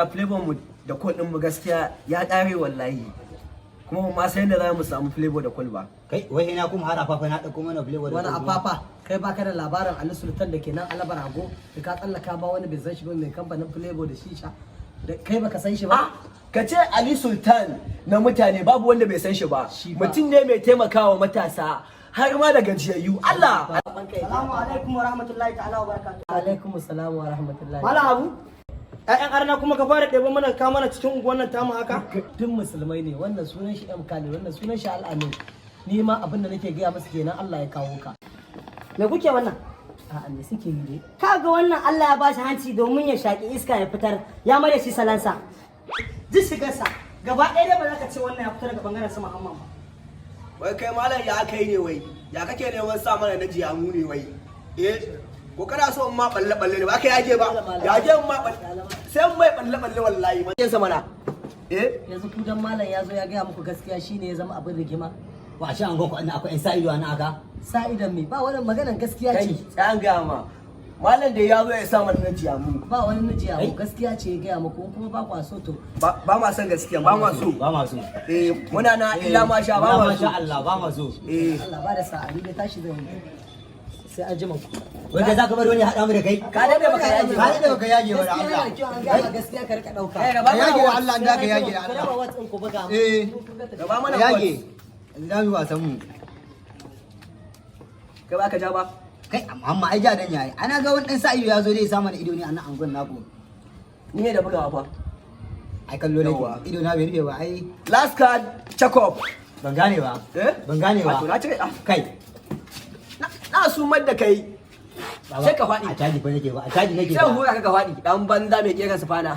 Gaskiya flavor mu da cold din mu gaskiya ya ƙare wallahi. Kuma ba ma san yadda za mu samu flavor da cold ba. Kai, wai ina kuma har afafa na dauko mana flavor da Wani cold kuma. Afafa, kai baka da labarin Ali Sultan da ke nan Alabar Hago da ka tsallaka ba wani bai san shi ba, mai kamfanin flavor da shisha da kai baka san shi ba? Ah, ka ce Ali Sultan na mutane, babu wanda bai san shi ba. Shi ba. Mutum ne mai taimakawa matasa har ma da gajiyayyu. Allah! Salamu alaikum wa rahmatullahi ta'ala wa barakatuh. Alaikum assalam wa rahmatullahi. Malam Abu, ƴaƴan arna kuma ka fara ɗebo mana ka mana cikin unguwan nan tamu haka? Duk musulmai ne. Wannan sunan shi M Khalid, wannan sunan shi Al-Amin. Ni ma abin da nake gaya musu kenan. Allah ya kawo ka. Me kuke wannan? A'a, me suke yi ne? Kaga wannan Allah ya bashi hanci domin ya shaƙi iska ya fitar, ya mare shi salansa. Duk shigarsa, gaba ɗaya dai ba za ka ce wannan ya fito daga bangaren su Muhammad ba. Wai kai malam, ya kai ne wai? Ya kake neman sa mana na jiyamu ne wai? Eh, ko kana so in ma balle balle ne ba ka yage ba? Yage in ma balle. Sai in mai balle balle wallahi. Man sa mana. Eh? Yanzu ku dan malam ya zo ya gaya muku gaskiya shine ya zama abin rigima? Wa a shi an ku akwai 'yan sa ido ana aka. Sa idan me? Ba wannan maganan gaskiya Kai, ce. sai an gaya ma. Malam da ya zo ya sa mana na jiyamu. Ba wani najiya mu, gaskiya ce ya gaya muku. In kuma ba kwa so, to Ba ba ma son gaskiya, ba ma so. Ba ma so. Eh, muna na illa ma sha ba Illa ma ma so. sha Allah, ba ma so. Eh. Allah ba da sa'a, ni dai tashi zan yi. Sai an jima ku. Wai kai zaka bari wani ya haɗa mu da kai? Ka dade baka yage Ka ba. daɗe baka yage ba da Gaskiya Allah. yana da kyau an gaya ma gaskiya ka rika dauka. Eh, gaba Ka mana yage da wat. Allah, in za ka yage da Ku Allah. raba wat ɗin ku buga mu. Eh. Gaba mana Ka yage. wat. Za mu yi wasan mu. Kai ba ka ja ba. Kai, amma ai ja dan yayi. Ana ga wani dan sa ido ya zo dai ya sa mana ido ne a nan angon naku. Ni ne da bugawa fa. Ai kallo Yawwa. nake. Ido na bai rufe ba ai. Last card, check up. Ban gane ba. Eh? Ban gane ba. A to na cire. Ah, Kai. na sumar da kai. Baba, Sai ka faɗi. A caji fa nake ba. A caji nake Sai ba. hura ka ka faɗi. Dan banza mai kera sufana.